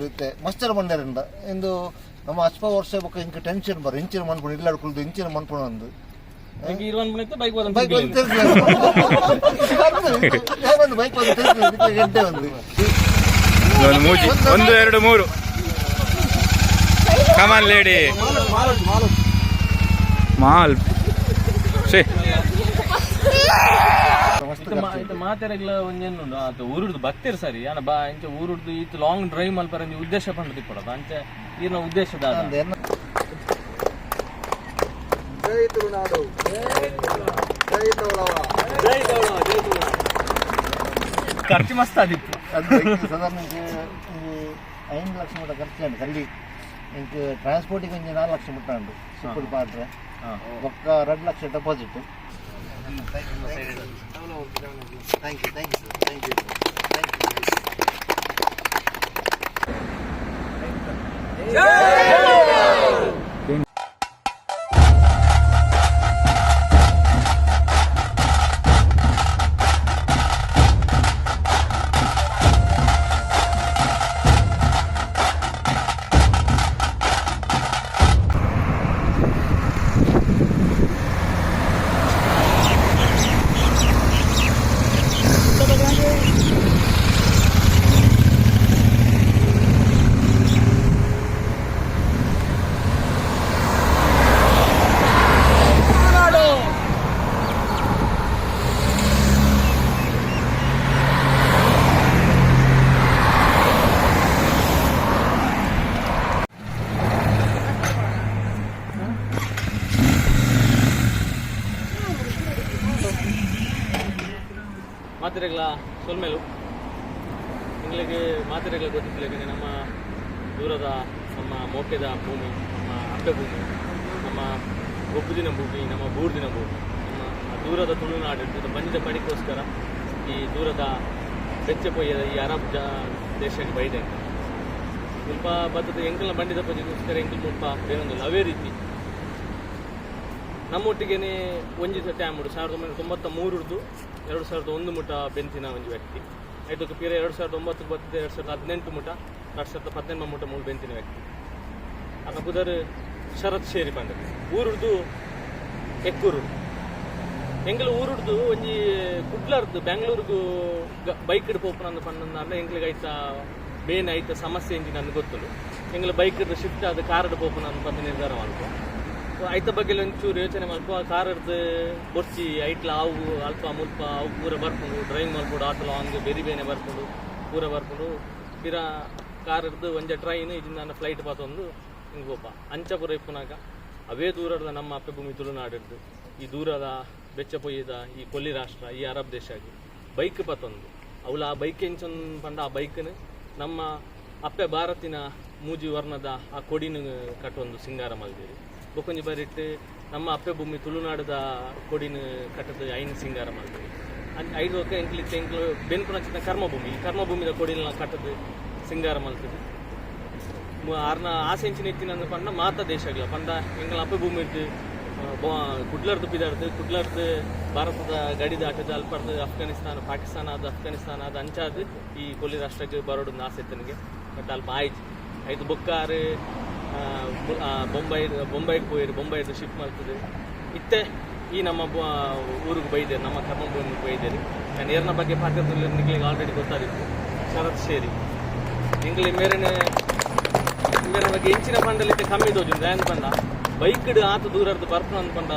ಇತ್ತೆ ಮಸ್ತರ ಮಂಡೇರಿಂದ ಇಂದು ನಮ್ಮ ಅಸ್ಪ ವರ್ಷ ಬೊಕ್ಕ ಇಂಕ ಟೆನ್ಷನ್ ಬರ ಇಂಚಿನ ಮನ್ಪುಣ ಇಲ್ಲ ಕುಲ್ದು ಇಂಚಿನ ಮನ್ಪುಣ ಅಂದು. ಇಂಕ್ ಇರುವನ್ ಬುಣೈತೆ ಬೈಕ್ ಹೋದನ್. ಬೈಕ್ ಒಂದು ಒಂದು ಬೈಕ್ ಒಂದು ತಿರ್ಗ್ಲಿ, ಗಂಟೆ ಒಂದು. ಒಂದು ಮೂಜಿ, ಒಂದು, ಎರಡು, ಮೂರು. ಕಮಾನ್ ಲೇಡಿ ಮಾಲ್ ಶೇ. ಮಸ್ತ್ ಖರ್ಚು. ಇತ್ತೆ ಮಾತೆರೆಗ್ಲ ಒಂಜೇನುಂಡು ಆತ ಊರುಡ್ದು ಬತ್ತೆರ್ ಸರಿ ಆನ ಬಾ ಇಂಚ ಊರುಡ್ದು ಈತ್ ಲಾಂಗ್ ಡ್ರೈವ್ ಮಲ್ಪರ ಒಂಜಿ ಉದ್ದೇಶ ಪಂಡ ತಿಪ್ಪಡದ ಅಂಚ ಈರ್ನ ಉದ್ದೇಶ ದಾದ? ಅಂದ್ ಎನ್ನ ಜೈ ತುಳುನಾಡು, ಜೈ ತೌಳವ. ಜೈ ಗೌಡವ, ಜೈ ತುಳುನಾಡು. ಖರ್ಚು ಮಸ್ತ್ ಆದಿತ್ತು. ಅದು ಬೈಕ್ ಸಾಧಾರಣ ಇಂಕ್ ಒಂಜಿ 5 ಲಕ್ಷ ಮುಟ್ಟ ಖರ್ಚು ಉಂಡು ಕಲ್ಲಿ. ಇಂಕ್ ಟ್ರಾನ್ಸ್ಪೋರ್ಟಿಗೆ ಒಂಜಿ 4 ಲಕ್ಷ ಮುಟ್ಟ ಉಂಡು ಸುಪ್ಪುಡು ಪಾಡ್ರೆ. ಬೊಕ್ಕ 2 ಲಕ್ಷ deposit. Thank you, thank you sir, thank you, thank you. ಮಾತೆರೆಗ್ಲ ಸೊಲ್ಮೆಲು. ಎಂಗ್ಲಿಗೆ ಮಾತೆರೆಗ್ಲ ಗೊತ್ತಿತ್ತಿಲ್ಲ, ಯಾಕಂದ್ರೆ ನಮ್ಮ ದೂರದ ನಮ್ಮ ಮೋಕೆದ ಭೂಮಿ, ನಮ್ಮ ಅಡ್ಡ ಭೂಮಿ, ನಮ್ಮ ಗೊಬ್ಬುದಿನ ಭೂಮಿ, ನಮ್ಮ ಬೂರ್ದಿನ ಭೂಮಿ, ನಮ್ಮ ದೂರದ ತುಳುನಾಡು ಇದು ಬಂದಿದ ಪಡಿಕೋಸ್ಕರ ಈ ದೂರದ ಬೆಚ್ಚ ಪೊಯ್ಯದ ಈ ಅರಬ್ ದೇಶಕ್ಕೆ ಬೈದೆ. ಮುಲ್ಪ ಬತ್ತದ ಎಂಕಲ್ನ ಬಂಡಿದ ಪೊಜಿಗೋಸ್ಕರ ಎಂಕಲ್ ಮುಲ್ಪ ಬೇರೊಂದಿಲ್ಲ. ಅವೇ ರೀತಿ ನಮ್ಮೊಟ್ಟಿಗೆನೆ ಒಂಜಿ ಟೈಮ್ 1993ರ್ದು 2001 ಮುಟ ಬೆಂತಿನ ಒಂಜಿ ವ್ಯಕ್ತಿ ಐದಕ್ಕೆ ಪೀರ 2009 ಬರ್ತದೆ, 2018 ಮುಟ, 2018 ಮುಟ ಮೂಲು ಬೆಂತಿನ ವ್ಯಕ್ತಿ. ಆತ ಪುದರ್ ಶರತ್ ಶೇರಿ ಪಂಡ. ಊರುಡ್ದು ಎಕ್ಕೂರು. ಎಂಕಲ್ ಊರುಡ್ದು ಒಂಜಿ ಕುಡ್ಲರ್ದು ಬೆಂಗಳೂರುಗು ಬೈಕ್ ಪೋಪುನಂದು ಪನ್ನಂದ ಎಂಕ್ಲಿಗೆ ಐತ ಬೇನೆ, ಐತ ಸಮಸ್ಯೆ ಎಂಜಿನ ಅಂದ್ ಗೊತ್ತುಂಡು. ಎಂಗ್ಲ ಬೈಕ್ ಶಿಫ್ಟ್ ಆದ್ ಕಾರ್ ಪೋಪುನಂದು ಪಂದ್ ನಿರ್ಧಾರ ಮಲ್ಪ. ಐತ ಬಗ್ಗೆ ಒಂಚೂರು ಯೋಚನೆ ಮಲ್ಪ. ಕಾರರ್ದು ಬೊರ್ಚಿ, ಐಟ್ಲ ಅವು ಅಲ್ಪ ಮುಲ್ಪ ಅವು ಪೂರ ಬರ್ಪುಂಡು. ಡ್ರೈವಿಂಗ್ ಮಲ್ಪೊಡು ಆತ ಲಾಂಗ್, ಬೆರಿ ಬೇನೆ ಬರ್ಪುಂಡು, ಪೂರ ಬರ್ಪುಂಡು. ಪಿರ ಕಾರರ್ದು ಒಂಜ ಟ್ರೈನ್ ಇಜಿಂದ ಫ್ಲೈಟ್ ಪಾತೊಂದು ಹಿಂಗ್ ಪೋಪ. ಅಂಚ ಪೂರ ಇಪ್ಪುನಾಗ ಅವೇ ದೂರದ ನಮ್ಮ ಅಪ್ಪೆ ಭೂಮಿ ತುಳುನಾಡಿರ್ದು ಈ ದೂರದ ಬೆಚ್ಚ ಪೊಯ್ಯದ ಈ ಕೊಲ್ಲಿ ರಾಷ್ಟ್ರ, ಈ ಅರಬ್ ದೇಶ ಆಗಿ ಬೈಕ್ ಪತ್ತೊಂದು ಅವಳ ಆ ಬೈಕ್ ಎಂಚೊಂದು ಪಂಡ ಆ ಬೈಕ್ನ ನಮ್ಮ ಅಪ್ಪೆ ಭಾರತಿನ ಮೂಜಿ ವರ್ಣದ ಆ ಕೊಡಿನ ಕಟ್ಟೊಂದು ಸಿಂಗಾರ ಮಲ್ದಿರಿ. ಬೊಕೊಂಜಿ ಬರಿಟ್ ನಮ್ಮ ಅಪ್ಪೆ ಭೂಮಿ ತುಳುನಾಡದ ಕೊಡಿನ ಕಟ್ಟದ ಐನ್ ಸಿಂಗಾರ ಮಲ್ದಿರಿ. ಐದು ಒಕ್ಕ ಎಂಕ್ಲಿ ಎಂಕ್ಲು ಬೆನ್ಪುನಂಚಿನ ಕರ್ಮಭೂಮಿ, ಈ ಕರ್ಮಭೂಮಿದ ಕೊಡಿನ ಕಟ್ಟದ ಸಿಂಗಾರ ಮಲ್ತದೆ. ಆರ್ನ ಆಸೆ ಎಂಚಿನ ಇತ್ತಿನ ಪಂಡ ಮಾತ ದೇಶಗಳ ಪಂಡ ಎಂಕಲ್ನ ಅಪ್ಪೆ ಭೂಮಿ ಇರ್ದು ಕುಡ್ಲರ್ದು ಪಿದಾರ್ದು ಕುಡ್ಲರ್ದು ಭಾರತದ ಗಡಿ ದಾಟದ ಅಲ್ಪರ್ದು ಅಫ್ಘಾನಿಸ್ತಾನ, ಪಾಕಿಸ್ತಾನ ಅದು ಅಫ್ಘಾನಿಸ್ತಾನ ಅದು ಅಂಚಾದ್ ಈ ಕೊಲ್ಲಿ ರಾಷ್ಟ್ರಕ್ಕೆ ಬರೋಡು ಆಸೆ ಇತ್ತನಿಗೆ. ಬಟ್ ಅಲ್ಪ ಆಯ್ತು ಐದು ಬೊಕ್ಕಾರು ಬೊಂಬೈ ಬೊಂಬೈಗೆ ಪೋಯಿರು, ಬೊಂಬೈದು ಶಿಫ್ಟ್ ಮಾಡ್ತದೆ. ಇತ್ತೆ ಈ ನಮ್ಮ ಊರಿಗೆ ಬೈದೇರು, ನಮ್ಮ ಕರ್ಮಭೂಮಿಗೆ ಬೈದೇರು. ನಾನು ಏರ್ನ ಬಗ್ಗೆ ಪಾತ್ರದಲ್ಲಿ ನಿಮಗೆ ಆಲ್ರೆಡಿ ಗೊತ್ತಾದಿತ್ತು. ಶರತ್ ಶೇರಿ ಎಂಗ್ಲಿ ಮೇರೆನೆ ಇಂಬೆನ ಬಗ್ಗೆ ಎಂಚಿನ ಪಂಡಲಿತ್ತೆ ಕಮ್ಮಿ ತೋಜುಂಡು. ದಾಯೆಂದ್ ಪಂಡ ಬೈಕ್ಡ್ ಆತ ದೂರರ್ದು ಬರ್ಪುನ ಪಂಡ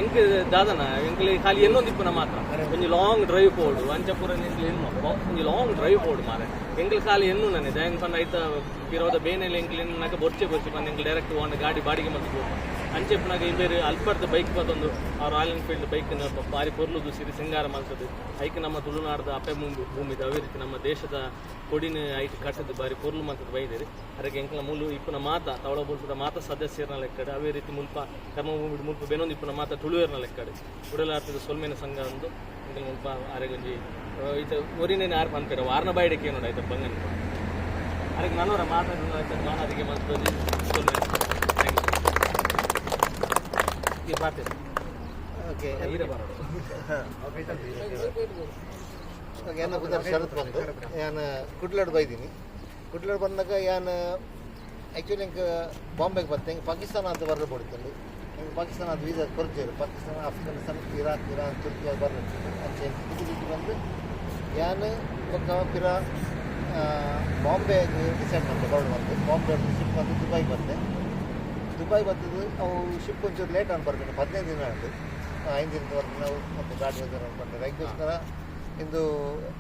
ಎಂಕ್ ದಾದನ ಎಂಕ್ಲೆ ಖಾಲಿ ಎನ್ನೊಂದು ಇಪ್ಪುನ ಮಾತ್ರ. ಒಂಜಿ ಲಾಂಗ್ ಡ್ರೈವ್ ಪೋಡು ಅಂಚ ಪೂರ ಎಂಕ್ಲೆ ಎನ್ನು ಒಂಜಿ ಲಾಂಗ್ ಡ್ರೈವ್ ಪೋಡು ಮಾರೆ. ಎಂಕ್ಲೆ ಖಾಲಿ ಎನ್ನು ನನೆ ದಾಯೆಂದ್ ಪಂಡ ಐತ ಪಿರೋದ ಬೇನೆಲೆ ಎಂಕ್ಲೆ ಎನ್ನುನಾಗ ಬೊರ್ಚೆ ಬೊರ್ಚೆ ಪಂಡ ಎಂಕ್ಲೆ ಡೈರೆಕ್ಟ್ ಒಂದು ಗಾಡಿ ಬಾಡಿಗೆ ಮಲ್ತ್ ಪೋಪ. ಅಂಚೆ ಇಪ್ಪುನಾಗ ಇಂಬೇರು ಅಲ್ಪರ್ದ ಬೈಕ್ ಪತೊಂದು ಆ ರಾಯಲ್ ಎನ್ಫೀಲ್ಡ್ ಬೈಕ್ ಬಾರಿ ಪೊರ್ಲುದು ಸಿರಿ ಸಿಂಗಾರ ಮಲ್ತದು. ಐಕ್ ನಮ್ಮ ತುಳುನಾಡದ ಅಪ್ಪೆ ಭೂಮಿದ ಅವೇ ರೀತಿ ನಮ್ಮ ದೇಶದ ಕೊಡಿನ ಐಟ್ ಕಟ್ಟದು ಬಾರಿ ಪೊರ್ಲು ಮಲ್ತದು ಬೈದೇರಿ. ಅದಕ್ಕೆ ಎಂಕ್ಲ ಮೂಲು ಇಪ್ಪುನ ಮಾತ ತವಳ ಬೊಲ್ಪುದ ಮಾತ ಸದಸ್ಯರನ ಲೆಕ್ಕಡ್, ಅವೇ ರೀತಿ ಮುಲ್ಪ ಕರ್ಮಭೂಮಿ ಮುಲ್ಪ ಬೆನೊಂದು ಇಪ್ಪುನ ಮಾತ ತುಳುವೆರ್ನ ಲೆಕ್ಕಡ್ ಉಡಲಾರ್ತದ ಸೊಲ್ಮೆನ ಸಂಘ ಒಂದು ಎಂಕಲ್ ಮುಲ್ಪ ಅರೆಗೊಂಜಿ ಇತ್ತೆ ಒರಿನೇನೆ ಆರ್ ಪನ್ಪೆರ ವಾರ್ನ ಬಾಯ್ಡಕ್ಕೆ ನೋಡ ಆಯ್ತ ಬಂಗನ್ ಅದಕ್ಕೆ ನನೋರ ಮಾತಾಡಿದ ಮಾನಾದಿಗೆ ಮಲ್ತೊಂಜಿ ಸೊಲ್ಮೆ. Thank you. ಈ ಪಾತೆ ಓಕೆ. ಈರ ಬರೋಡು. ಓಕೆ, ಎನ್ನ ಪುದರ್ ಶರತ್ ಬಂದು. ನಾನು ಕುಡ್ಲಡ್ ಬೈದೀನಿ. ಕುಡ್ಲಡ್ ಬಂದಾಗ ಯಾನ್ ಆ್ಯಕ್ಚುಲಿ ಎಂಕ್ ಬಾಂಬೆಗೆ ಬತ್ತೆ. ಎಂಕ್ ಪಾಕಿಸ್ತಾನ ಅಂತ ಬರಲು ಬಡ್ತಂಡು. ಎಂಕ್ ಪಾಕಿಸ್ತಾನ ಅದು ವೀಸಾ ಕೊರ್ಜೇರು. ಪಾಕಿಸ್ತಾನ, ಅಫ್ಘಾನಿಸ್ತಾನ, ಇರಾಕ್, ಇರಾನ್, ತುರ್ಕಿ ಅದು ಬರಲು. ಅಂಚೆ ಎಂಕ್ ತಿಕ್ಕಿ ಬಂದು ಯಾನ್ ಬೊಕ್ಕ ಪಿರ ಬಾಂಬೆಗೆ ಡಿಸೈಡ್ ಮಾಡಿದೆ ಬರೋಣ ಬಂದು. ಬಾಂಬೆ ಶಿಪ್ ಬಂದು ದುಬೈಗೆ ಬಂದೆ. ದುಬೈ ಬರ್ತದೆ, ಅವು ಶಿಪ್ ಒಂಚೂರು ಲೇಟ್ ಆನ್ ಬರ್ಬೇಕು, 15 ದಿನ ಉಂಟು. 5 ದಿನದವರೆಗೆ ನಾವು ಒಂದು ಗಾಡಿ ಬಂದರೆ ಅದಕ್ಕೋಸ್ಕರ ಇಂದು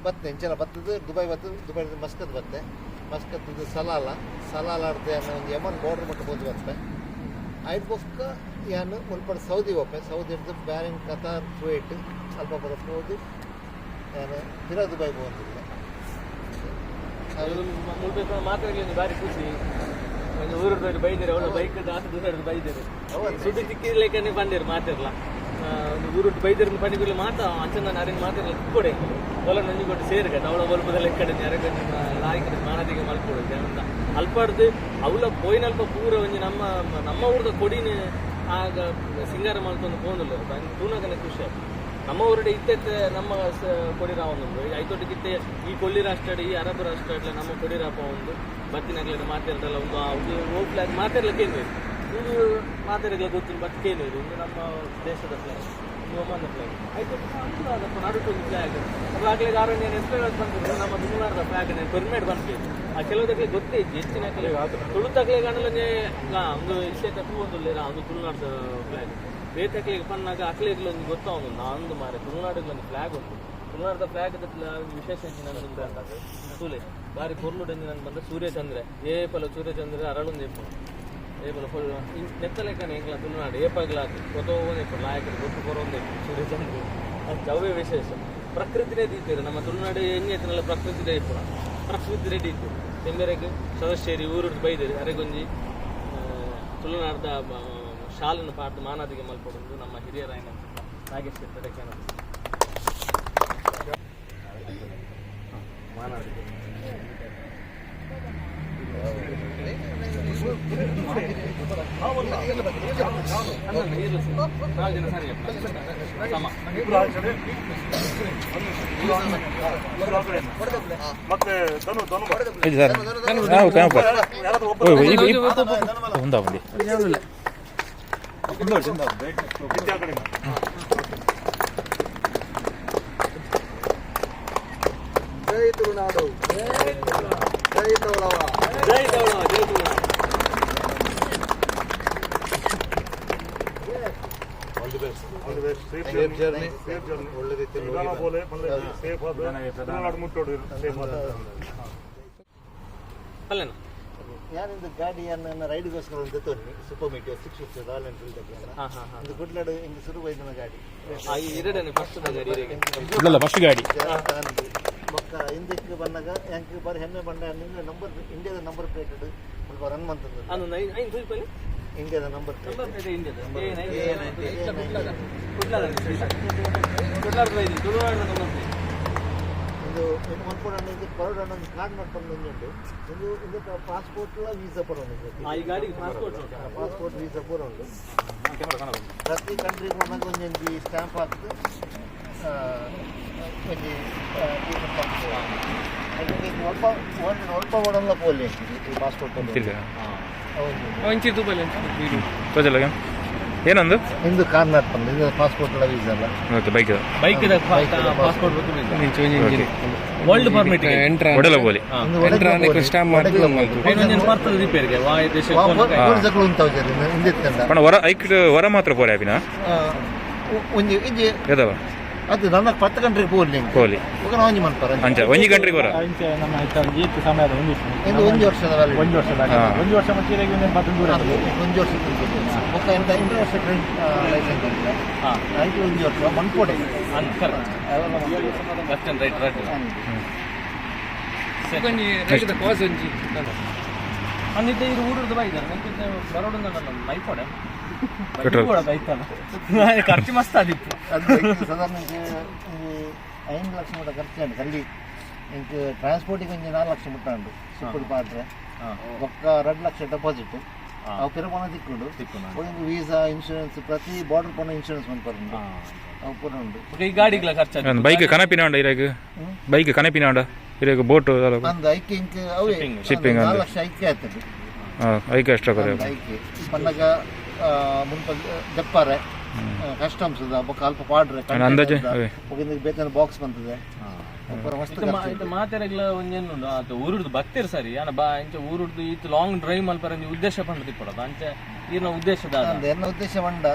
ಬತ್ತೆ ಇಂಚೆಲ್ಲ ಬತ್ತದು. ದುಬೈ ಬತ್ತದು, ದುಬೈ ಮಸ್ಕತ್ ಬತ್ತೆ. ಮಸ್ಕತ್ತದು ಸಲಾಲ, ಸಲಾಲಾಡ್ದೆ ಅನ್ನೋ ಒಂದು ಯಮನ್ ಬಾರ್ಡರ್ ಮಟ್ಟ ಹೋದ್ ಬತ್ತೆ. ಐದು ಬೊಕ್ಕ ಯಾನ್ ಮುಲ್ಪಡ್ ಸೌದಿ ಒಪ್ಪೆ. ಸೌದಿ ಹಿಡ್ದು ಬ್ಯಾರಿನ್, ಕತಾರ್, ಕುವೈಟ್ ಅಲ್ಪ ಬರಕ್ಕೆ ಹೋದು ಯಾನು ಪಿರ ದುಬೈ ಹೋಗಿಲ್ಲ. ಮುಲ್ಪ ಮಾತಾಡಲಿ, ಬಾರಿ ಖುಷಿ. ಒಂದು ಊರು ಬೈದೇರು, ಅವಳ ಬೈಕ್ ದಾಸ ದೂರ ಬೈದೇರು, ಸುದ್ದಿ ಸಿಕ್ಕಿರ್ಲೇಕನೆ ಬಂದಿರು ಮಾತಿರ್ಲ. ಒಂದು ಊರು ಬೈದೇರು ಪನಿಗುಲಿ ಮಾತಾ ಅಂಚನ ನಾರಿನ ಮಾತಿರ್ಲ ಕೊಡೆ ಒಲ ನಂಜಿ ಕೊಟ್ಟು ಸೇರ್ಗದ ಅವಳ ಬಲ್ಪದ ಲೆಕ್ಕಡೆ ನೆರಗಂಜಿ ಲಾಯ್ಕಡೆ ಮಾನದಿಗೆ ಮಲ್ಕೊಡು ಅಂತ ಅಲ್ಪಾಡ್ದು. ಅವಳ ಪೋಯಿನಲ್ಪ ಪೂರ ಒಂಜಿ ನಮ್ಮ ನಮ್ಮ ಊರದ ಕೊಡಿನ ಆಗ ಸಿಂಗಾರ ಮಲ್ತೊಂದು ಪೋಂದುಲ್ಲ ತೂನಗನೆ ಖುಷಿ ಆಯ್ತು. ನಮ್ಮ ಊರುಡೆ ಇತ್ತೆತ್ತೆ ನಮ್ಮ ಕೊಡಿ ರಾವೊಂದುಂಡು ಐತೊಟ್ಟಿಗಿತ್ತೆ. ಈ ಕೊಲ್ಲಿ ರಾಷ್ಟ್ರ, ಈ ಅರಬ್ ರಾಷ್ಟ್ರ ಇಡ್ಲ ನಮ್ಮ ಕೊಡಿ ರಾಪ ಒಂದು ಬತ್ತಿನಗ್ಲಿನ ಮಾತಾಡ್ದಲ್ಲ ಒಂದು ಒಂದು ಓ ಫ್ಲಾಗ್ ಮಾತಾಡ್ಲಿಕ್ಕೆ ಏನು ಇದು ಮಾತಾಡಿಲ್ಲ ಗೊತ್ತಿಲ್ಲ. ಬತ್ತಿಗೆ ಏನು ಇದು ಒಂದು ನಮ್ಮ ದೇಶದ ಫ್ಲಾಗ್, ಒಂದು ಒಮಾನ ಫ್ಲಾಗ್ ಐತೊಟ್ಟು ಅದಪ್ಪ ನಡುಟು ಒಂದು ಫ್ಲಾಗ್. ಅದು ಆಗ್ಲಿಗೆ ಆರಣ್ಯ ಎಕ್ಸ್ಪ್ಲೇನ್ ಬಂದಿದ್ರು ನಮ್ಮ ತುಳುನಾಡದ ಫ್ಲಾಗ್ ಪೆರ್ಮೇಡ್ ಬಂದ್ವಿ. ಆ ಕೆಲವುದಕ್ಕೆ ಗೊತ್ತೇ ಇತ್ತು, ಹೆಚ್ಚಿನ ತುಳುತಕ್ಲೆ ಕಾಣಲೇ ಒಂದು ಇಷ್ಟೇ ತೂ ಒಂದು ಒಂದು ತುಳುನಾಡದ ಫ್ಲಾಗ್. ಬೇತಕ್ಲಿಗೆ ಪನ್ನಾಗ ಅಕ್ಲಿಗೆ ಒಂದು ಗೊತ್ತಾವನು ನಾಂದು ಮಾರೆ ತುಳುನಾಡಿಗೆ ಒಂದು ಫ್ಲಾಗ್ ಉಂಟು. ತುಳುನಾಡದ ಫ್ಲಾಗ್ ವಿಶೇಷ ನಂದು ತೂಲೆ ಬಾರಿ ಪೊರ್ಲು ಡೆಂಜಿ ನಂಗೆ ಬಂದ ಸೂರ್ಯಚಂದ್ರೆ ಏಪಲ ಸೂರ್ಯಚಂದ್ರೆ ಅರಳೊಂದು ಏಪಲ ಏಪಲ ಫುಲ್ ನೆತ್ತಲೆಕ್ಕನೆ ಎಂಕ್ಲ ತುಳುನಾಡು ಏಪಾಗ್ಲ ಗೊತ್ತೋನೇ ಇಪ್ಪು ಲಾಯಕರು ಗೊತ್ತು ಕೊರೊಂದು ಸೂರ್ಯಚಂದ್ರೆ ಅದು ಜವೇ ವಿಶೇಷ. ಪ್ರಕೃತಿನೇ ದೀತೀರು ನಮ್ಮ ತುಳುನಾಡು ಎಣ್ಣೆ ಪ್ರಕೃತಿನೇ ಇಪ್ಪುನ ಪ್ರಕೃತಿ ರೆಡಿ ಇತ್ತು. ತೆಂಬೆರೆಗ್ ಸದಸ್ಯರಿ ಊರುಡ್ದು ಬೈದೇರಿ ಅರೆಗೊಂಜಿ ತುಳುನಾಡ್ದ ಶಾಲನ್ನು ಪಾಡ್ದು ಮಾನಾದಿಗೆ ಮಲ್ಪಡೊಂದು ನಮ್ಮ ಹಿರಿಯರಾಯನ ನಾಗೇಶ್ ಶೆಟ್ಟರ್ ಮಾನಾದಿಗೆ. ನಾಲ್ಕು ಜನ ಸರಿ ಸಮ. ಮತ್ತೆ ಧನು ಧನು. ಸರ್ ನಾವು ಕ್ಯಾಂಪ್ ఉందా ఉంది. ವಿದ್ಯಾ ಕಡಿಮೆ. ಜೈ ತುಳುನಾಡು, ಜೈ ತೌಳವ. ಜೈ ತೌಳವ, ಜೈ Tulunadu. All the best. All the best. Safe safe journey. Safe journey. ಒಳ್ಳೆ ರೀತಿಯಲ್ಲಿ ನಿಧಾನ ಹೋಗಿ ಬೋಲೆ ಬಂದ್ರೆ ಸೇಫ್ ಆದ ತುಳುನಾಡು ಮುಟ್ಟೋಡು ಸೇಫ್ ಆದ. ಅಲ್ಲೇನ ಯಾನಿಂದು ಗಾಡಿಯನ್ನು ರೈಡ್ಗೋಸ್ಕರ ಒಂದು ತೋರಿ ಸೂಪರ್ ಮೀಟಿಯರ್ 650 ರಾಯಲ್ ಎನ್ಫೀಲ್ಡ್. ಹಾ ಹಾ ಹಾ ಇದು ಕುಡ್ಲಾಡು ಹಿಂಗೆ ಶುರು ಬೈದನ ಗಾಡಿ. ಈ ಎರಡನೇ ಫಸ್ಟ್ ಗಾಡಿ ಇರೆಗೆ. ಇಲ್ಲ, ಫಸ್ಟ್ ಗಾಡಿ. ಬೊಕ್ಕ ಹಿಂದಕ್ಕೆ ಬಂದಾಗ ಎಂಕ್ ಬಾರಿ ಹೆಮ್ಮೆ ಬಂಡ ನಂಬರ್ ಇಂಡಿಯಾದ ನಂಬರ್ ಪ್ಲೇಟ್ ಮುಲ್ಪ ರನ್ ಮಂತಂದು. ಅದು ಐನ್ ತೂಯಿಪಲ್ಲಿ ಇಂಡಿಯಾದ ನಂಬರ್ ಪ್ಲೇಟ್. ನಂಬರ್ ಪ್ಲೇಟ್ ಇಂಡಿಯಾದ A9 ಕುಡ್ಲದ ಕುಡ್ಲದ ಕುಡ್ಲಾರ್ದ ಬೈದಿ ತುಳುನಾಡಿನ ನಂಬರ್ ಪ್ಲೇಟ್. ಇದು ಮನ್ಪುಡ ಇದು ಪರೋಡ ಒಂದು ಕಾರ್ಡ್ ಮಾಡ್ಕೊಂಡು ಉಂಟು. ಇದು ಇದಕ್ಕೆ ಪಾಸ್ಪೋರ್ಟ್ ವೀಸಾ ಪೂರ ಉಂಟು. ಈ ಗಾಡಿಗೆ ಪಾಸ್ಪೋರ್ಟ್. ಪಾಸ್ಪೋರ್ಟ್ ವೀಸಾ ಪೂರ ಉಂಟು. ಪ್ರತಿ ಕಂಟ್ರಿಗೆ ಹೋದಾಗ ಒಂದೊಂದು ಸ್ಟ್ಯಾಂಪ್ ಹಾಕ್ದು ಒಂಜಿ ಒಲ್ಪ ಒಲ್ಪ ಓಡಲ್ಲ ಪೋಲಿ ಈ ಪಾಸ್ಪೋರ್ಟ್. ಒಂಚಿ ತೂಪಲ್ಲಿ. ತೋಜಲ್ಲ ಏನೊಂದು ಇಂದು ಕಾರ್ನಾಟ್ ಪಂದ್ ಇದು ಪಾಸ್ಪೋರ್ಟ್ ಎಲ್ಲ ವೀಸಾ ಅಲ್ಲ. Okay, bike. Bike passport, world permit. ಒಡಲ ಬೋಲಿ. ಇಂದು ಒಡಗ್ಲ ಬರ್ತದೆ ರಿಪೇರಿಗೆ ವಾ ದೇಶ. ಪೊಲೀಸಗಳು ಉಂಟಾವ್ ಇಂದಿತ್ತಂಡ. ಪಣ ಹೊರ ಐಕ್ ಹೊರ ಮಾತ್ರ ಪೋರೆ ಆಪಿನ. ಒಂಜಿ ಇಂಜಿ ಎದವ. ಅದು ನನ್ನ 10 ಕಂಟ್ರಿಗೆ ಪೋಲಿ. ಪೋಲಿ. ఒక ಒಂಜಿ ಮನ್ಪರ. ಅಂಚ ಒಂಜಿ ಕಂಟ್ರಿಗೆ ಹೊರ. ನಮ್ಮ ಈತ್ ಸಮಯದ ಒಂದು ಇಂದು ಒಂಜಿ ವರ್ಷದ valid. ಒಂದು ವರ್ಷದ ಹಾ. ಒಂದು ವರ್ಷ ಮುಂಚೆ ಒಂದು ಪತ್ತು ದೂರ. ಒಂಜಿ ವರ್ಷ ಬೊಕ್ಕ ಎಂತ ಇಂಟರ್ನ್ಯಾಷನಲ್ ಕ್ರೆಡಿಟ್ ಲೈಸೆನ್ಸ್ ಅಂತ ಐದು ಒಂಜಿ ವರ್ಷ ಮನ್ಪೋಡೆ. Correct, left and right right. ಅಂದಿದ್ದ ಇರು ಊರುದ ಬೈದಾರೆ ನಂಗೆ ಬರೋಡು ನನ್ನ ಮೈಪೋಡೆ ಪೆಟ್ರೋಲ್. ಬೈತಾನ ಖರ್ಚು ಮಸ್ತ್ ಆದಿತ್ತು. ಅದು ಬೈಕ್ ಸಾಧಾರಣ ಒಂಜಿ 5 ಲಕ್ಷ ಮುಟ್ಟ ಖರ್ಚು ಉಂಟು. ಕಲ್ಲಿ ಇಂಕ್ ಟ್ರಾನ್ಸ್ಪೋರ್ಟಿಗೆ ಒಂಜಿ 4 ಲಕ್ಷ ಮುಟ್ಟ ಉಂಟು ಸುಪ್ಪುಡು ಪಾಡ್ರೆ. ಬೊಕ್ಕ 2 ಲಕ್ಷ ಡೆಪಾಸಿಟ್ ಅವು ಪಿರ ಪಣ ತಿಕ್ಕುಂಡು. ಒಂದು ವೀಸಾ ಇನ್ಶೂರೆನ್ಸ್, ಪ್ರತಿ ಬಾರ್ಡರ್ ಪೋಣ ಇನ್ಶೂರೆನ್ಸ್ ಮನ್ಪರ ಉಂಡು, ಅವು ಪೂರ ಉಂಡು. ಈ ಗಾಡಿಗಳ ಖರ್ಚು. ಬೈಕ್ ಕನಪಿನ ಉಂಡ ಇರಾಗ ಬೈಕ್ ಕನಪಿನ ಉಂಡ. ಇರೆಗ್ ಬೋಟ್ ಅಂದ್ ಐಕೆ ಇಂಕ್ ಅವೇ. Shipping 4 ಅಂದ್. ಲಕ್ಷ ಐಕೆ ಆಯ್ತದೆ. ಐಕೆ ಎಕ್ಸ್ಟ್ರಾ ಕೊರೆ. ಅಂದ್ ಐಕೆ ಪನ್ನಗ ಮುಲ್ಪ ದೆಪ್ಪಾರೆ ಕಸ್ಟಮ್ಸ್ ಬೊಕ್ಕ ಅಲ್ಪ ಪಾಡ್ರೆ. ಅಂದಾಜೆ ಅವೇ. ಬೇತನ ಬಾಕ್ಸ್ ಬಂತದೆ, ಪೂರ ಮಸ್ತ್ ಇತ್ತೆ ಇತ್ತೆ ಮಾತೆರೆಗ್ಲ ಒಂಜೇನು ಉಂಡು ಆತ ಊರುಡ್ದು ಬತ್ತೆರ್ ಸರಿ ಆನ ಬಾ ಇಂಚ ಊರುಡ್ದು ಈತ್ ಲಾಂಗ್ ಡ್ರೈವ್ ಮಲ್ಪರ ಒಂಜಿ ಉದ್ದೇಶ ಪಂಡ ತಿಪ್ಪಡದ ಅಂಚ ಈರ್ನ ಉದ್ದೇಶ ದಾದ? ಅಂದ್, ಎನ್ನ ಉದ್ದೇಶ ಪಂಡ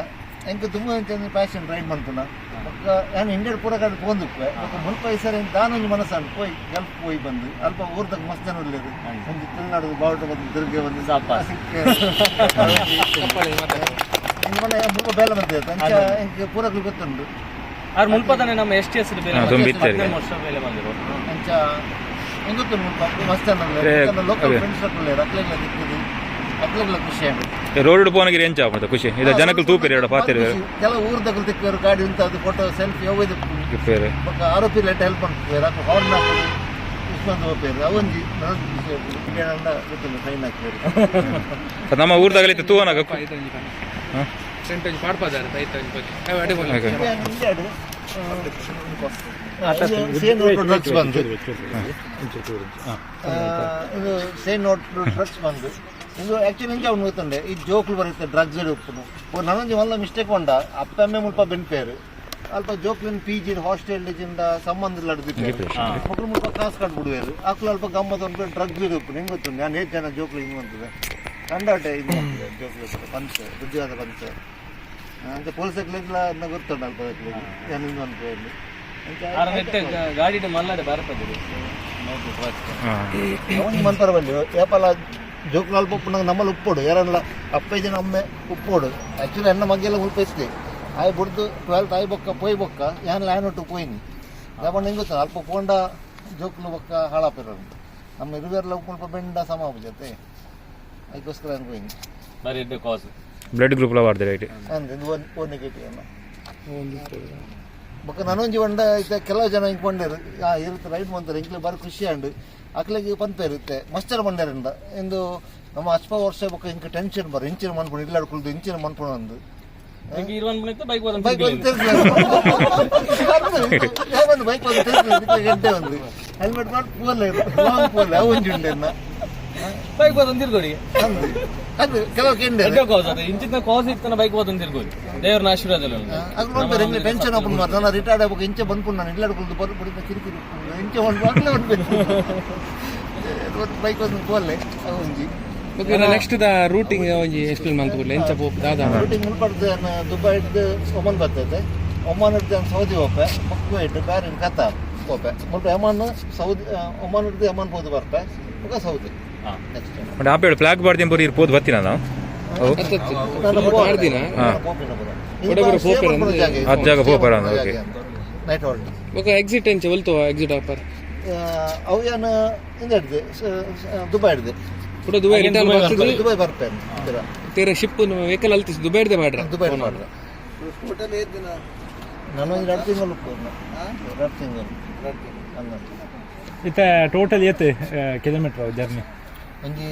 ಎಂಕ್ ತುಂಬ ಪ್ಯಾಷನ್ ರೈಡ್ ಮನ್ಪುನ. ಬೊಕ್ಕ ಯಾನ್ ಇಂಡಿಯಾ ಪೂರ ಕಡೆ ಪೋಂದುಪ್ಪೆ. ಬೊಕ್ಕ ಮುಲ್ಪ ಈ ಸರಿ ದಾನೊಂಜಿ ಮನಸ್ಸು ಪೋಯ್ ಗಲ್ಫ್ ಪೋಯ್ ಬಂದು ಅಲ್ಪ ಊರ್ದಾಗ ಮಸ್ತ್ ಜನ ಉಲ್ಲೆರ್. ಒಂಜಿ ತುಳುನಾಡು ಬಾವುಟ ಬಂದು ದುರ್ಗೆ ಬಂದು ಮುಲ್ಪ ಬೇಲೆ ಬಂದಿದೆ ಅಂಚ ಎಂಕ್ ಪೂರಕ್ಲು ಗೊತ್ತುಂಡು. ಆರ್ ಮುಲ್ಪದನೆ ನಮ್ಮ ಎಸ್ ಟಿ ಎಸ್ ಬೇಲೆ ಹಾ, ದುಂಬು ಇತ್ತೆರ್. 15 ವರ್ಷ ಬೇಲೆ ಬಂದಿರು. ಅಂಚ ಎಂಕ್ ಗೊತ್ತುಂಡು ಮುಲ್ಪ ಮಸ್ತ್ ಜನ ಏ, ಲೋಕಲ್ ಅವೇ. ಫ್ರೆಂಡ್ಸ್ ಉಲ್ಲೆರ್, ಅಕ್ಲೆಗ್ಲ ತಿಕ್ಕುದು, ಅಕ್ಲೆಗ್ಲ ಖುಷಿ ಆಂಡ್. ರೋಡ್ ಪೋನಗಿರಿ ಎಂಚ ಆಪುಂಡು ಖುಷಿ ಇದು ಜನಕ್ಕಲು ತೂಪೆರ್ ಎರಡು ಪಾತೆರ್. ಕೆಲವು ಊರ್ದಕುಲು ತಿಕ್ಕುವೆರ್, ಗಾಡಿ ಉಂತಾದ್ ಫೋಟೋ ಸೆಲ್ಫಿ ಅವು ಇದು. ಇಪ್ಪೆರ್. ಬೊಕ್ಕ ಆರೋಪಿ ಲೇಟ್ ಹೆಲ್ಪ್ ಮನ್ಪುವೆರ್, ಅಲ್ಪ ಹಾರ್ನ್ ಹಾಕುದು ಇಸ್ಕೊಂದು ಪೋಪೆರ್. ಅವೊಂಜಿ ನನೊಂಜಿ ಖುಷಿ ಆಪುಂಡು. ಇಂಡಿಯಾ ಗೊತ್ತಿಲ್ಲ, ಫೈನ್ ಹಾಕ್ವೆರ್. ನಮ್ಮ ಊರ್ದಾಗಲಿ ತೂವನಾಗ. ಇಂಡಿಯಾಡ್ ಸೇಮ್ ನೋಟ್ ಡ್ರಗ್ಸ್ ಬಂದು, ಇದು ಸೇಮ್ ನೋಟ್ ಡ್ರಗ್ಸ್ ಬಂದು, ಇದು ಆಕ್ಚುಲಿ ಇಂಚ ಅವ್ನು ಗೊತ್ತುಂಡೆ ಈ ಜೋಕ್ಲು ಬರುತ್ತೆ ಡ್ರಗ್ಸ್ ಉಪ್ಪುನು. ನನೊಂಜಿ ಮಲ್ಲ ಮಿಸ್ಟೇಕ್ ಉಂಡ ಅಪ್ಪಮ್ಮೆ ಮುಲ್ಪ ಬೆನ್ಪೇರು ಅಲ್ಪ ಜೋಕ್ಲಿನ ಪಿ ಜಿ ಹಾಸ್ಟೆಲ್ ಜಿಂದ ಸಂಬಂಧ ಲಡ್ದಿಪ್ಪೇರು. ಮಕ್ಕಳು ಮುಲ್ಪ ಕಾಸು ಕಟ್ ಬಿಡುವೇರು, ಅಕ್ಲು ಅಲ್ಪ ಗಮ್ಮತ್ ಒಂದು ಡ್ರಗ್ಸ್ ಉಪ್ಪು. ನಿಂಗೆ ಗೊತ್ತುಂಡು ನಾನು ಏತ್ ಜನ ಜೋಕ್ಲು ಹಿಂಗೆ ಬಂತದೆ ಕಂಡಾಟೆ ಇದು ಮಾಡ್ತದೆ ಜೋಕ್ಲು ಪಂಚ ಬುದ್ಧಿವಾದ ಪಂಚ ಅಂತ ಪೊಲೀಸಕ್ಲೆಗ್ಲ ಗೊತ್ತುಂಡು ಅಲ್ಪ ನಾನು ಹಿಂಗೆ ಅನ್ಪೇರು. ಆರ್ ನೆಟ್ಟ ಗಾಡಿಡ್ ಮಲ್ಲಡೆ ಬರಪದಿರು. ಅವನಿಗೆ ಮನ್ಪರ ಬಲ್ಲಿ ಏಪಲ ಜೋಕ್ಲು ಅಲ್ಪ ಉಪ್ಪುನಾಗ ನಮ್ಮಲ್ಲಿ ಉಪ್ಪೋಡು ಯಾರಲ್ಲ ಅಪ್ಪೈದಿನ ಅಮ್ಮೆ ಉಪ್ಪೋಡು. ಆ್ಯಕ್ಚುಲಿ ಎನ್ನ ಮಗ್ಗೆಲ್ಲ ಮುಲ್ಪ ಇತ್ತೆ ಆಯ್ ಬುಡ್ದು 12th ಆಯ್ ಬೊಕ್ಕ ಪೋಯ್ ಬೊಕ್ಕ ಯಾನ್ ಲ್ಯಾಂಡ್ ಒಟ್ಟು ಪೋಯಿನಿ. ಯಾಪಂಡ ಹಿಂಗೆ ಗೊತ್ತ ಅಲ್ಪ ಪೋಂಡ ಜೋಕ್ಲು ಬೊಕ್ಕ ಹಾಳಾಪಿರೋದು ನಮ್ಮ ಇರುವೆರ್ಲ ಉಪ್ಪು ಬೆಂಡ ಸಮ ಜೊತೆ ಅದಕ್ಕೋಸ್ಕರ ನಾನು ಪೋಯಿನಿ. ಬಾರಿ ಎಡ್ಡೆ ಕಾಸ್. ಬ್ಲಡ್ ಗ್ರೂಪ್ ಲ ವಾಡ್ದೆ ರೈಟ್. ಅಂದ್ ಇದು ಒನ್ ಓ ನೆಗೆಟಿವ್ ಅನ್ನ. ಬೊಕ್ಕ ನನೊಂಜಿ ಪಂಡ ಇತ್ತೆ ಕೆಲವು ಜನ ಹಿಂಗೆ ಪಂಡೇರು ಆ ಇರುತ್ತೆ ರೈಡ್ ಮಂತಾರೆ ಇಂಕ್ಲೆ ಬಾರಿ ಖುಷಿ ಆಂಡ್. ಅಕ್ಲೆಗ್ ಪನ್ಪೇರು ಇತ್ತೆ ಮಸ್ತ್ ಜನ ಪಂಡೇರಿಂದ ಇಂದು ನಮ್ಮ ಅಚ್ಪ ವರ್ಷ ಬೊಕ್ಕ ಇಂಕ್ ಟೆನ್ಷನ್ ಬರ ಇಂಚಿನ ಮನ್ಪುಂಡು ಇಲ್ಲಾಡ್ ಕುಲ್ದು ಇಂಚಿನ ಮನ್ಪುಂಡು ಅಂದು. ಈಗ ಇರುವನ್ ಬೈಕ್ ಬಂದು ಬೈಕ್ ಒಂದು ಒಂದು ಬೈಕ್ ಒಂದು ಗಂಟೆ ಒಂದು ಹೆಲ್ಮೆಟ್ ಮಾಡಿ ಪೂರ್ಲೆ ಲಾಂಗ್ ಪೂರ್ಲೆ ಅವು ಒಂಜಿ ಉಂಡೆ ಬೈಕ್ ಬಂದು ತಿರ್ಗೋಡಿ. ಅಂದು ಅದು ಕೆಲವು ಕೆಂಡೆ. ಎಡ್ಡೆ ಕಾಸ್ ಅದು ಇಂಚಿನ ಕಾಸ್ ಇತ್ತನ ಬೈಕ್ ಬಂದು ತಿರ್ಗೋಡಿ ದೇವರನ ಆಶೀರ್ವಾದ. ಅದು ನೋಡ್ತಾರೆ ಎಂಗ್ಲೆ ಟೆನ್ಷನ್ ಆಪುಂಡು ಮಾರ್ರೆ. ನಾನು ರಿಟೈರ್ಡ್ ಆಗ್ಬೇಕು ಇಂಚೆ ಬಂದ್ಕೊಂಡು ನಾನು ಇಲ್ಲಾಡ್ ಕುಲ್ದು ಬರ್ ಬಡಿದ ಕಿರಿಕಿರಿ ಉಪ್ಪುಂಡು. ಇಂಚೆ ಒಂದು ಅಗ್ಲೇ ಒಂದು ಬೈಕ್ ಒಂದು ಪೋಲೆ ಅವು ಒಂಜಿ. ನೆಕ್ಸ್ಟ್ ದ ರೂಟಿಂಗ್ ಒಂಜಿ ಎಕ್ಸ್ಪ್ಲೇನ್ ಮಂತ್ ಕೊಡ್ಲೆ ಎಂಚ ಪೋಪ್ ದಾದ? ರೂಟಿಂಗ್ ಮುಲ್ಪಡ್ದು ದುಬೈ ಹಿಡ್ದು ಒಮನ್ ಬರ್ತೈತೆ, ಒಮಾನ್ ಹಿಡ್ದು ಸೌದಿ ಹೋಪೆ, ಕುವೈಟ್, ಬ್ಯಾರಿನ್, ಕತಾರ್ ಹೋಪೆ. ಮುಲ್ಪ ಯಮನ್ ಸೌದಿ ಒಮಾನ್ ಹಿಡ್ದು ಯಮನ್ ಪೋದು ಬರ್ಪೆ, ಬೊಕ್ಕ ಸೌದಿ ನೆಕ್ಸ್ಟ್. ಬಟ್ ಆಪೇಳು ಫ್ಲಾಗ್ ಬಾರ್ದಿನ ಪೂರ ಇರ್ ಪೋದು ಬತ್ತಿನ ನಾವು ಅವು. ಮಾಡ್ದಿನ? ಅದ್ ಜಾಗ ಪೋಪೆರ್ ಅಂದ್, okay. Night halt. ಬೊಕ ಎಕ್ಸಿಟ್ ಎಂಚ ಒಲ್ತೋ ಎಕ್ಸಿಟ್ ಆಪರ್? ಅವು ಏನು ಇಂದ ಹಿಡ್ದು ದುಬೈ ಹಿಡ್ದು. ಕೂಡ ದುಬೈ ರಿಟರ್ನ್ ಬರ್ತದೆ. ದುಬೈ ಬರ್ಪೆ. ತೇರ ಶಿಪ್ ವೆಹಿಕಲ್ ಅಲ್ತಿಸ್ ದುಬೈಡ್ದೆ ಮಾಡ್ರ? ದುಬೈ ಮಾಡ್ರೆ. ಟೋಟಲ್ ಏತ್ ದಿನ? ನಾನು 2 ತಿಂಗಳು 2 ತಿಂಗಳು ಅಂದ. ಇತ್ತೆ ಟೋಟಲ್ ಏತ್ ಕಿಲೋಮೀಟರ್ ಜರ್ನಿ? ಒಂಜಿ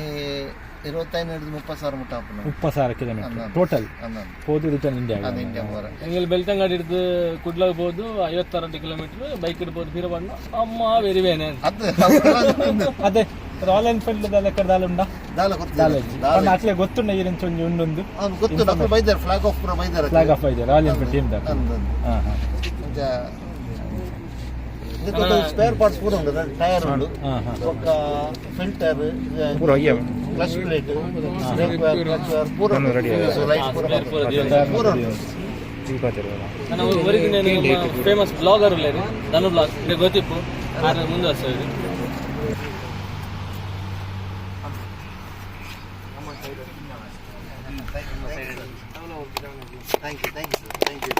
25 ಹಿಡಿದು 30,000 ಮುಟ್ಟ ಆಪುನ. 30,000 ಕಿಲೋಮೀಟರ್ ಟೋಟಲ್? ಅಂದ. ಪೋದು ರಿಟರ್ನ್ ಇಂಡಿಯಾ. ಅದು ಇಂಡಿಯಾ ಪೂರ. ಎಂಗಲ್ ಬೆಳ್ತಂಗಡಿ ಹಿಡ್ದು ಕುಡ್ಲಾಗ ಹೋದು 56 ಕಿಲೋಮೀಟರ್ ಬೈಕ್ ಇಡ್ಬೋದು ಬೀರಬಣ್ಣ ಅಮ್ಮ ವೆರಿ ವೇನೆ. ಅದು ಅದೇ ರಾಯಲ್ ಎನ್ಫೀಲ್ಡ್ ಲೆಕ್ಕದ ದಾಲ ಉಂಡಾ? ದಾಲ ಗೊತ್ತಿಲ್ಲ. ದಾಲ ಅಕ್ಲೆ ಗೊತ್ತುಂಡ ಈರೆಂಚ ಒಂಜಿ ಉಂಡೊಂದು? ಅವ್ನು ಗೊತ್ತು, ನಕ್ಲು ಬೈದಾರೆ, ಫ್ಲಾಗ್ ಆಫ್ ಪೂರ ಬೈದಾರೆ. ಫ್ಲಾಗ್ ಆಫ್ ಇದೆ ರಾಯಲ್ ಎನ್ಫೀಲ್ಡ್ ಟೀಮ್ ದ. ಅಂದ. ಹಾ ಹಾ. ಸ್ಪೇರ್ ಪಾರ್ಟ್ಸ್ ಪೂರ ಉಂಡು, ಟೈರ್ ಉಂಡು. ಹಾ ಹಾ. ಬೊಕ್ಕ ಫಿಲ್ಟರ್. ಪೂರ ಅಯ್ಯ. Clutch plate, brake wire, clutch wire ಪೂರ ನಾನು ready ಉಂಟು, ಲೈಟ್ ಪೂರ ಪೂರ ಉಂಟು. ಈ ಪಾತೆರ್. ನನ್ನ ಒರಿಜಿನ ಫೇಮಸ್ ಬ್ಲಾಗರ್ ಉಲ್ಲೇರು ಧನು ಬ್ಲಾಗ್ ಇದೆ ಗೊತ್ತಿಪ್ಪು ಆದ್ರೆ ಮುಂದುವರ್ಸೋದು. Thank you, thank you, thank you.